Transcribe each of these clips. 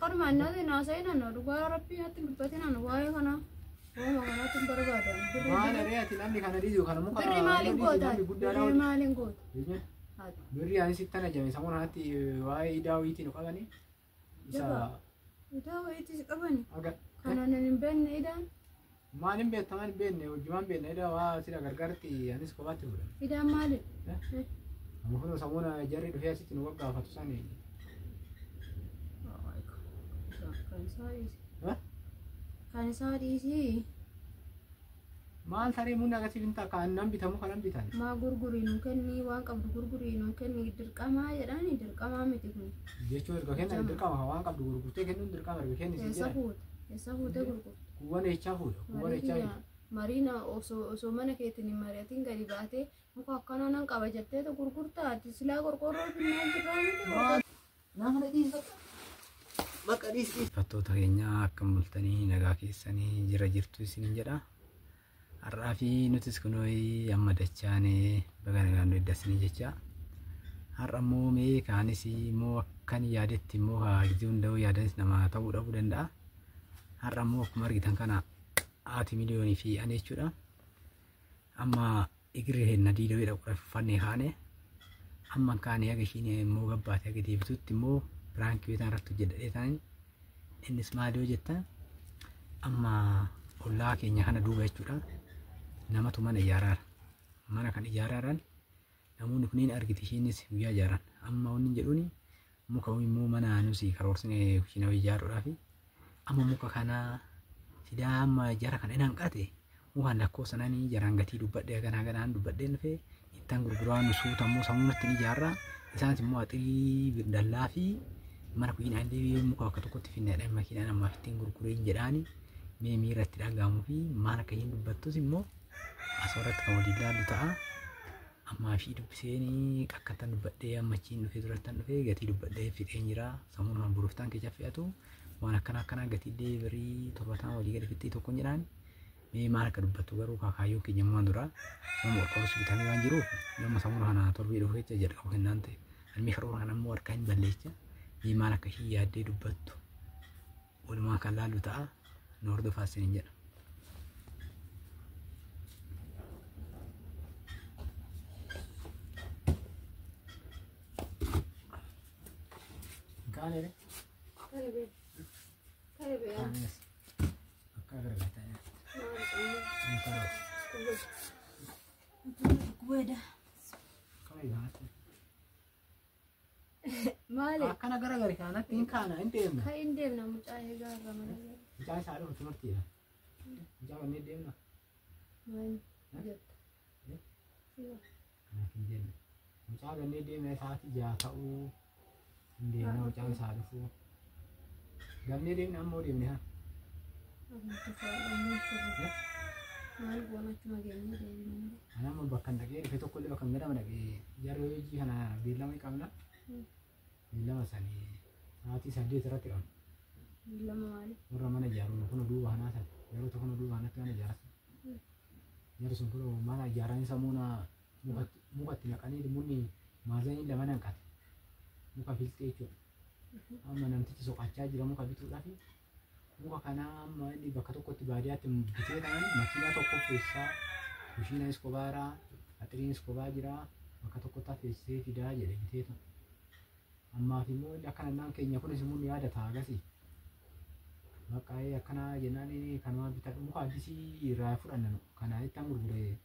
Akkanuma annati naasa'in anna dhugaa rabbii natti hin dubbatin anna waa'ee kana. Waa'uma kanaatti hin barbaadan. Maal aree ati namni kana dhiisu kana muka Birri maaliin goota? namni guddaa Birri maaliin goota? Haati. Birri ani sitti ajame samuun kanatti waa'ee idaa wayiitiin qabani. Isa Jabaa. Idaa wayiitis qabani. aga Kana nan hin beekne idaan. maal hin beekta maal hin beekne hojjumaan beekne idaa waa sila gargaarti anis kophaatti fuudha. Idaan maali? Amma kun samuun jarri dhufee asitti nu gaggaafatu sani. Kan isaa dhiisi. Kan isaa dhiisi. Maal taree munni akkasiif hin ta'a kan nan bitamu kan nan bitan. Maa gurgurii nuu kenni waan qabdu gurgurii nuu kenni dirqamaa jedhani dirqamaa miti kun. Jechuun erga kennan dirqama waan qabdu gurgurtee kennuun dirqama erga kenni si Eessa jedhan. fuute? Eessa fuute gurgurte? Kuuwwan eechaa fuudha kuuwwan Marii eechaa kiyya mariina osoo mana keetiin hin mari'atin gadi baatee muka akkanaa nan qaba jetteetu gurgurtaa ati silaa qorqoorroo binnaa jirraa miti. Nama dhiisa. Bakka dhiisi. Fattoota keenya akkam bultanii nagaa keessanii jira jirtu isiniin jedha. Har'aa fi nutis kunoo amma dachaanee baga nagaan nu eddasinii jecha. Har'a immoo mee kaanis immoo akkan yaadetti immoo haa gisee hunda'uu yaadanis nama ta'uu dhabuu danda'a. Har'a immoo akkuma argitan kana haati miliyoonii fi ani jechuudha. Amma igirri henna diidawee dhaqu uffannee kaane. Amma kaane haga ishiin immoo gabbaate haga deebitutti immoo piraankii weetaan irratti hojjedhadhee ta'an innis maal yoo jettan amma ollaa keenya kana duuba jechuudha. Namatu mana ijaaraara. Mana kan ijaaraaran namoonni kunneen argite ishiinis guyyaa ijaaran. Amma wanni jedhuuni muka immoo mana nusi karoorsine kushiina ijaaruudhaafi amma muka kana sidaa amma jara kana hin hanqate mukaan lakkoofsananii jaraan gatii dubbadhee ganaa ganaan dubbadhee dhufee ittaan gurguraa nu suuta immoo sammuunatti ni ijaarra. Isaanis immoo axirii dallaa fi mana kushiinaa illee muka bakka tokkotti finneedha makiinaan ammaaf ittiin gurgureen jedhaani mee miira itti dhaga'amuu fi maal akka isheen dubbattus immoo asirratti kan waliin ilaallu ta'a. Ammaa fi dubbiseen akkattan dubbadhee amma achiin dhufee durattan dhufee gatii dubbadhee fixeen jira. Sammuun kan boroftaan keessa fe'atu waan akkana akkanaa gatii illee birrii torbataan walii gadi fixee tokkoon jedhaan mee maal akka dubbattu garuu kaakaayyoon keenya immoo dura nama qorqoorroo bitamee waan jiruuf nama sammuun kana torbii dhufu jecha jalqabu kennaan ta'e. Almi karoora kana immoo harkaa hin balleecha. Mee maal akka isheen yaaddee dubbattu walumaa kan laallu ta'a. Nu hordofaa isiniin jedha. Kaane re. Kare bee. Kare bee. Kaanes. Akka gargaartaa. Maal Hin Gubeedha. Akkana ilaalaatti. Maali? Akkana garagari kanatti hin kaana hin deemna. Kan hin deemna mucaa eegaa irra mana gara. Mucaan isaa dhufu timirtiidha. Mucaa kanneen deemna. Maal jetta? Kanaaf hin jenne. Mucaa kanneen deemna sa'aatii ja'a ta'uu hin deemna mucaan isaa dhufu. Gamnee deemna ammoo deemne haa. Maal goona achuma geenyee deebine malee. Ani amma bakka hin dhaqee dhufe tokko illee bakka hin gadama dhaqee jarri hojii kana beellama qabna. Beellama sanii sa'aatii 8 irratti qabna. Beellama maali? Warra mana ijaaru kun duuba kanaa sana yeroo tokko duuba kanatti mana ijaarasa. Jarri sun kun mana ijaaranii sammuuna mukatti naqanii munni maazanii lama naqate. Muka filxee jechuudha. Amma namtichi soqachaa jira muka bituudhaaf. Muka kana amma inni bakka tokkotti baadiyyaatti bitee ta'an makiinaa tokko feessaa kushiinaanis kophaadha axiriinis kophaa jira bakka tokkotti feessee fidaa jedhe biteetu. Ammaaf immoo inni akkana naan keenya kunis immoo ni yaadata agasii. Bakka akkana jennaan kanuma bitadhu muka addisii irraa fudhanna nu kana ittaan gurgure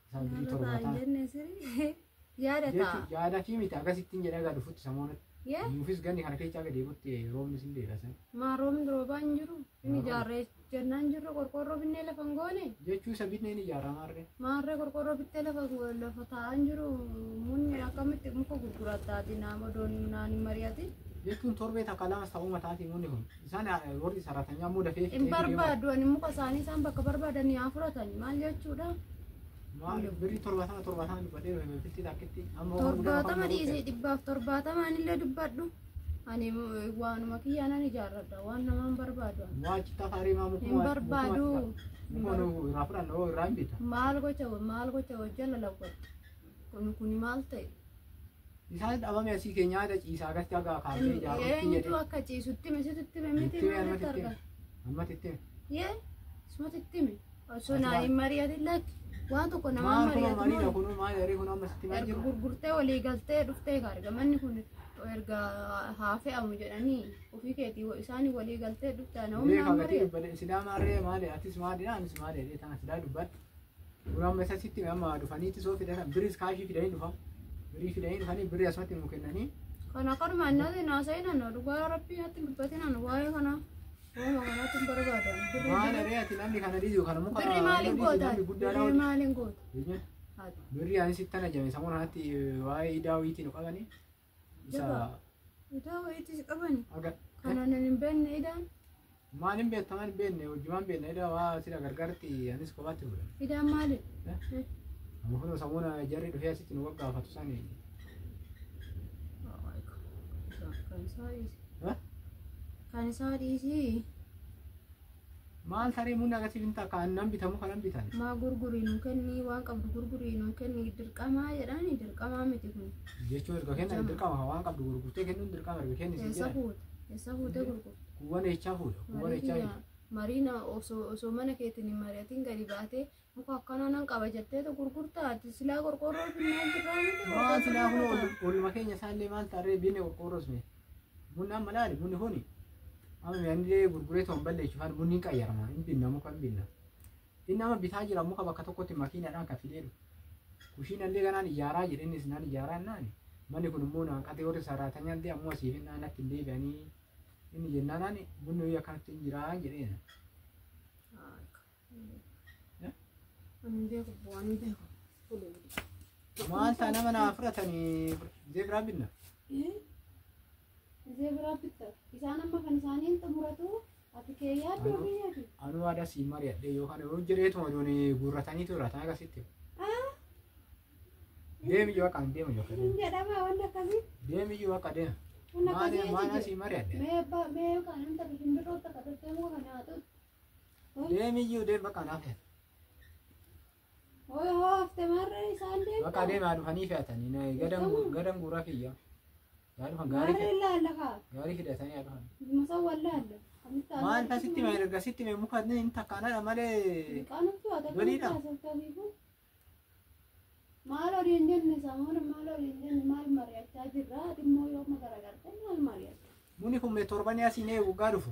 isaan birrii torbataa. Jenne sirrii yaadata. Yaada fi miti akkasittiin jedhee egaa dhufutti samoonatti. Yee Nuufis ganni kana keessaa gadi butti roobni sin deebisan. maa roobni roobaa hin jiru. Inni ijaarree jennaan jirru qorqoorroo binnee lafa hin goone. Jechuu isa bitnee ni ijaarama arge. Maarree qorqoorroo bittee lafa taa'aa hin jiru. Munni akkamitti muka gurgurattaati nama odoon naan hin mari'atin. Jechuun torbee takka lama ta'uu mataatii munni kun. Isaan warri sararatanyaa immoo dafee Hin barbaadu ani muka isaanii isaan bakka barbaadanii haa fudhatan maal jechuudha. Maal birrii torbaatama torbaatama dubbadhee filtii takkitti amma 70 dhiisii 170 illee dubbadhu. Ani waanuma kiyyaanan ijaarradha waan namaan barbaadu. Waa achitti afaarii maa Hin mukuma barbaadu. mukuma nu irraa fudhanna hoo irraa hin bita. Maal gocha maal gocha hojjala lawwatte. Kun kun maal ta'e? Isaan dhabame asii keenya haadha ciisaa agartee haga kaasee ijaarrutti Eenyutu jedhe. akka ciisutti hime sitti hime miti Itti maalitti hime argama? ammatti itti hime. Yee sumatti itti hime. Osoo naa hin mari'atin lakki waan tokko namaan Maal kun mari'atu mariidha maali? kun maal yaree kun amma sitti maal Erga jiru? gurgurtee walii galtee dhuftee erga manni kun erga haa fe'amu jedhanii ofii keetii isaanii walii galtee dhufte ana Beekaa humnaan gatii mari'atu. dubbadhe silaa maarree maali atis maali anis maali jedhee tana silaa dubbadhe. Kun amma isa sitti hime amma dhufaniitti soo fidatan biris kaashii fidanii dhufan. Birii fidanii dhufanii birii asumatti nu kennanii. Kana kanuma innati naasa'in ana dhugaa rabbii natti dubbatin ana waa'ee kana waa'ee kanaatti hin barbaadan. Maal yaree ati namni kana dhiisu kana muka Birri maaliin goota? namni guddaadha. Birri maaliin goota? Haati. Birrii ani sitti tana jame sammuu kanatti waa'ee idaa wayiitii nu qabanii. Isa Jabaa. Idaa wayiitis qabani. aga Kana nan hin beekne idaan. maal hin beekta maal hin beekne hojjumaan beekne idaa waa sila gargaarti anis kophaatti fudhan. Idaan maali? Amma kun sammuun jarri dhufee asitti nu gaggaafatu sani. Kan isaa dhiisi. Kan isaa dhiisi. Maal taree munni akkasiif hin ta'a kan nan bitamu kan nan bitan. Maa gurgurii nuu kenni waan qabdu gurgurii nuu kenni dirqamaa jedhani dirqamaa miti kun. Jechuun erga kennan dirqama waan qabdu gurgurtee kennuun dirqama erga kenni si Eessa jedhan. fuute? Eessa fuute gurgurte? Kuuwwan eechaa fuudha kuuwwan Marii eechaa kiyya mariina osoo mana keetiin hin mari'atin gadi baatee muka akkanaa nan qaba jetteetu gurgurtaa ati silaa qorqoorroo binnaa jirraa miti. Maal silaa kun olma keenya isaallee maal tarree binne qorqoorroos mee. Munni amma laali munni kuni amma mi'aanillee gurguree toon balleessu munni hin qayyarama hin binna muka hin binna. Inni amma bitaa jira muka bakka tokkotti makiinaadhaan kan fidee dhufu. Kushiinallee ganaan ijaaraa jedheenis naan ijaaraa naan manni kun immoo naan qatee warri saraatanyaa ammoo asiif hin natti hin deebi'anii inni jennaan bunni ho'i akkanatti hin jiraa jedheen. Ani beeku bu'aan beeku. Maal ta'a nama naa fudhatanii zeebiraa binna. Zeebiraa bitta. Isaan amma kan isaaniin xumuratu ati kee yaaddu biyyaati. Anuu aadaa siin mari'adhee yookaan yoo jedheetuma doon guurratanii tura tan akkasitti. Deemi iyyuu akka deemu iyyuu akka Hin jedhama wanti akkasii. deemi iyyuu akka deema. Wanti Maal akkasii maal jira. asii mari'adhe. Mee abbaa mee yookaan namni takka shimbirroo takka dhuftee muka kana haa ta'u. Deemi iyyuu deem bakka naaf fe'ata. Hooy hoo hafte marree isaan deemta. Bakka deemaa dhufanii fe'atanii gadan guuraa kiyya. Yaa dhufan gaarii Marree laalla kaa. gaarii fidatanii yaa dhufan. Masa wallaalla. Maal tasitti mee erga sitti mee muka hin takkaanadha malee. Qaanuftu haa ta'u. Galiidha. Maal olii hin jenne samuuna maal olii hin jenne maal mari'achaa jirra dhimmoo yoo magaragarte maal mari'atta. Muni kun mee torbanii asiin eegu gaa dhufu.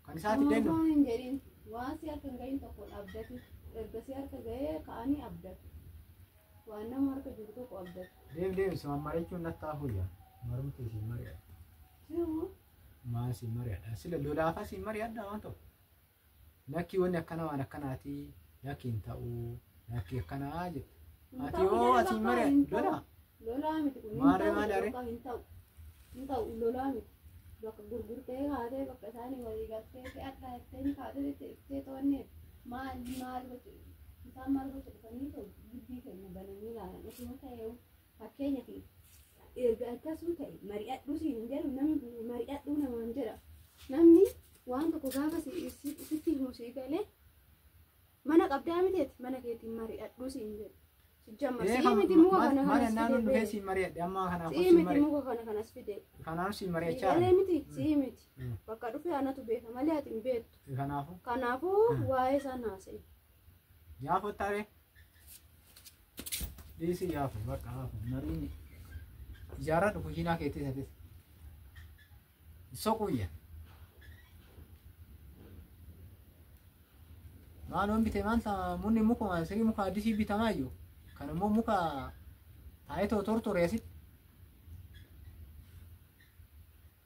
Kan isaatti deemu. Waan hin jedhin waan si harka hin gahin tokko abdatu erga si harka gahee ka'anii abdatu waan nama harka jiru tokko abdatu. Deem deem si mammarichuun natti hafuuyya. Marumti siin mari'adha. Simoo Maal siin mari'adha. Sila lolaafa siin mari'adha waan ta'u. Lakki wanni akkana waan akkanaati. Lakki hin ta'u. Lakki akkanaa jette. Ati yoo asiin mari'adha lola. Lolaa miti kun hin Maarree ta'u maal aree? yookaan hin ta'u hin ta'u lolaa miti. Bakka gurgurtee kaatee bakka isaanii walii galtee fe'adhaa jettee kaatee itti iftee to'anneef maal maal gochu isaan maal gochu dhufanii ta'u dubbii keenya bananii ilaalan osuma ta'ee fakkeenyaaf erga akkasuma ta'e mari'adhuu siin hin jedhu namni mari'adhuu namaan jedha namni waan tokko gaafa sitti himu sii galee mana qabdaa miteeti mana keetiin mari'adhuu siin jedhu. Sijjamma sii miti muka kana Mana kanas naannoon fide dhufee bee. siin mari'adhe amma kanaafuu Sii siin miti mari'adhe. muka kana kanas fide. Kanaafuu siin mari'achaa Galee jira. miti sii miti. Mm. Bakka dhufe anatu beeka malee ati hin beektu. Kanaafuu Kanaafuu waa'ee isaan haasa'e. yaafu taree. Dhiisi yaafu bakka yaafu mariin ijaarradhu kushiinaa keetti isatis. Soquyya. Maaloon bite maal ta'a munni mukuma sirii muka addisii bitamaa iyyuu. Kan immoo muka taa'ee too tortore asitti.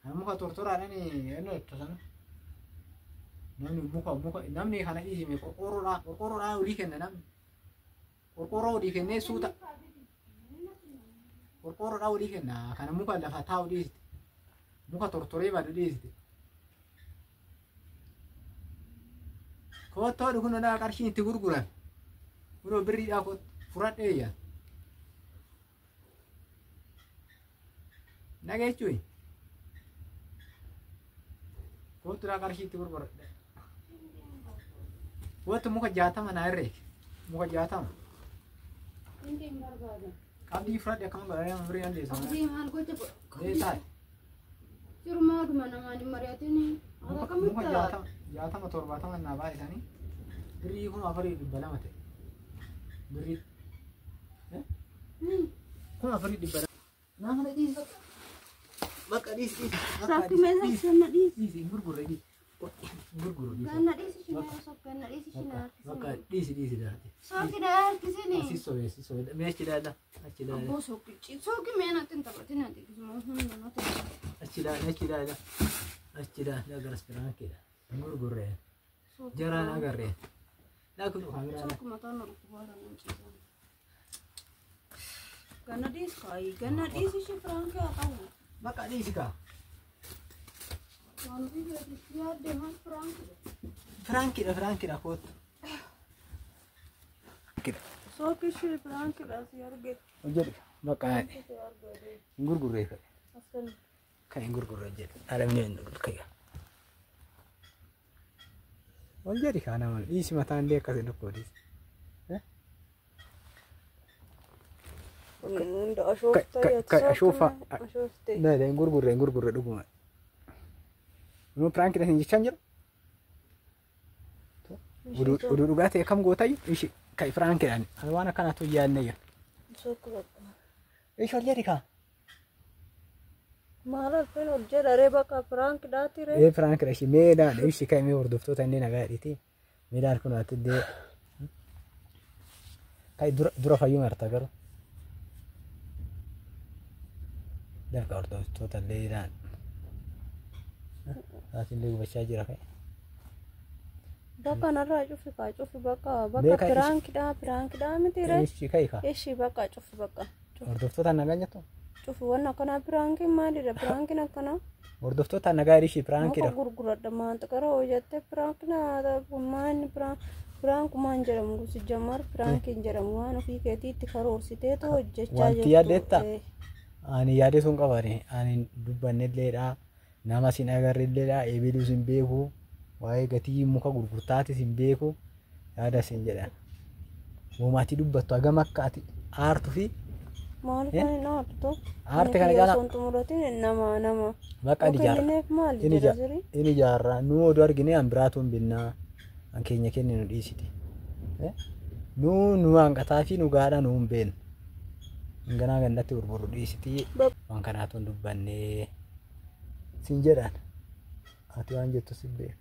Kan muka tortoraadhaan eenyu sana. Namni muka muka namni kana dhiisime qorqoorroodhaa qorqoorroodhaa olii kenna namni. Qorqoorroo olii kennee suuta. Qorqoorroodhaa olii kenna kana muka lafa taa'u dhiisite. Muka tortoree badu dhiisite. Koottoo dhukunodhaa qarshiin itti gurguran. Kunoo birriidhaa kootu fudhadhee iyya. Nageechuun. Koottudhaa qarshii itti gurguradhe. Kootu muka 60 naa herreegi. Muka 60. Hindi hin barbaadan. Qabdii fudhadhe akkama godhanii amma birrii dandeessa. Qabdii maal gocha Mee taa'e. Jirmaa dhuma namaan hin mari'atini. Ati Muka akkamitti 60 70 naa baay'isanii birrii 4200 ta'e. Birrii 4200. Nama na dhiisi bakka. Bakka dhiisi dhiisi. Bakka Sakki mee dhiisi sakki na dhiisi. dhiisi hin gurgurre dhiisi. Hin gurgurru dhiisi. Ganna dhiisi shinaa sokka ganna dhiisi shinaa Bakka harkisini. dhiisi dhiisi daate. Sokki na harkisini. Asii sobee asii sobee mee achi ilaala achi ilaala Abboo sokkichi sokki mee natti hin taphatin ati gisuma humna natti. achi ilaala achi ilaala achi ilaala garas biraankeedha. Hin gurgurre jaraan agarree. Laa kun kaameraa Sokki mataan na dhukkubaara nan ciisan. Ganna dhiisi kaayi ganna dhiisi shi firaankii haa ta'u. Bakka dhiisi kaa. Waan ofii keetitti yaadde maal firaankidha. Firaankiidha firaankiidha kootu. Sokki shi firaankidha si argite. Hojjedhu bakka hin gurgurre ka'e. Askan Kan hin gurgurre jedhe. Alamni hin gurgurre ka'e. Ol jedhi kaa nama dhiisi mataan illee akkasii dhukkoo dhiisi. Hunda ashoofta Ashoofa. ashoofte. Nee hin gurgurre hin gurgurre dhuguma. Nuu firaankiidha hin jechaa hin jiru. Oduu dhugaa ta'e kam gootayyuu ishi ka'e firaankiidhaan waan akkanaatu hin yaadne jira. Sokki bakka. Ishi ol jedhi kaa. Maal alfeen ol jedha ree bakka firaankidhaati ree. Ee firaankiidha ishi mee ilaali ishi ka'e mee hordoftoota illee nagaa hidhiti. Mee ilaali kun ati illee. Ka'e dura fayyuu marta garuu. Dafqa hordoftoota illee ilaali. Ati illee gubachaa jira ka'e. Bakka narraa cufi kaa cufi bakka bakka Beekaa ishi- firaankidhaa firaankidhaa miti ree. Ishi ka'e kaa. Ishi bakka cufi bakka Hordoftoota nagaa jettu. cufi waan akkanaa firaankiin maalidha firaankiin akkanaa. Hordoftoota nagaa hidhi ishii Muka firaankiidha. gurguradha maanta qara hojjatte firaankiin maanni firaankumaan jedhamu gosi jammaar firaankiin jedhamu waan ofii keetiitti karoorsiteetu hojjechaa Wanti yaaddeetta? Eh, Ani yaadee sun qabani. Ani dubbannelleedha. Nama sin agarrelleedha. Eebiluus hin beeku. Waa'ee gatii muka gurgurtaatis hin beeku. Yaada sin jedhan. Wooma ati dubbattu hagam akka ati aartuu fi Maal kan hin aartu? Aarte kana caalaa- Osoo hin xumuratin nama nama. bakka Yoo ni ijaarra. kennineef maal Inni jedha sirrii? Inni ijaarra. Nu oduu argine an biraatu hin binnaa. An keenya kenne nu dhiisiti. Nu nu hanqataa fi nu gaadha nu hin beeknu. Ganaa gandatti gurgurru dhiisiti. Waan kanaatu hin dubbannee sin jedhan. Ati waan jettu sin beeku.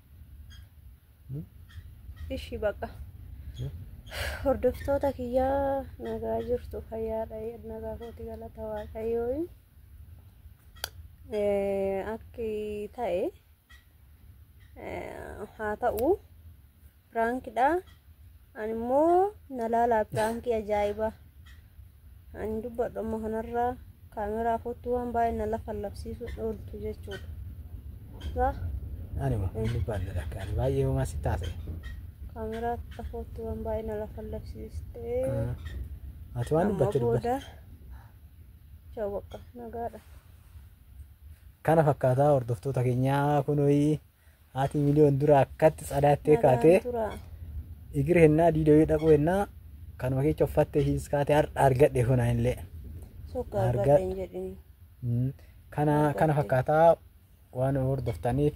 Ishi bakka. Hordoftoota kiyyaa nagaa jirtu fayyaadha nagaa kooti galata waaqayyoo. Akki ta'e haa ta'u piraankidha. Ani immoo na laalaa piraankii ajaa'ibaa. Ani dubbadhu amma kanarraa kaameraa kottu waan baay'ee na lafa labsiisuu ooltu jechuudha. Saa Ani moo hin dubbanne lakka ani baay'ee homaa si taasise. Kaameraa kottu waan baay'ee na lafa labsiistee. Ati waan Amma dubbatte dubbatte. booda ciao bakka nagaadha. Kana fakkaataa hordoftoota keenyaa kunooyi haati miliyoon dura akkatti tsadaattee Nagaan kaatee turaa. igir hennaa diidawii dhaquu hennaa kanuma keessa uffattee hiis kaatee har'a argadhe kunaa illee. Sokka argadhe hin jedhini. Kana kana fakkaataa waan hordoftaniif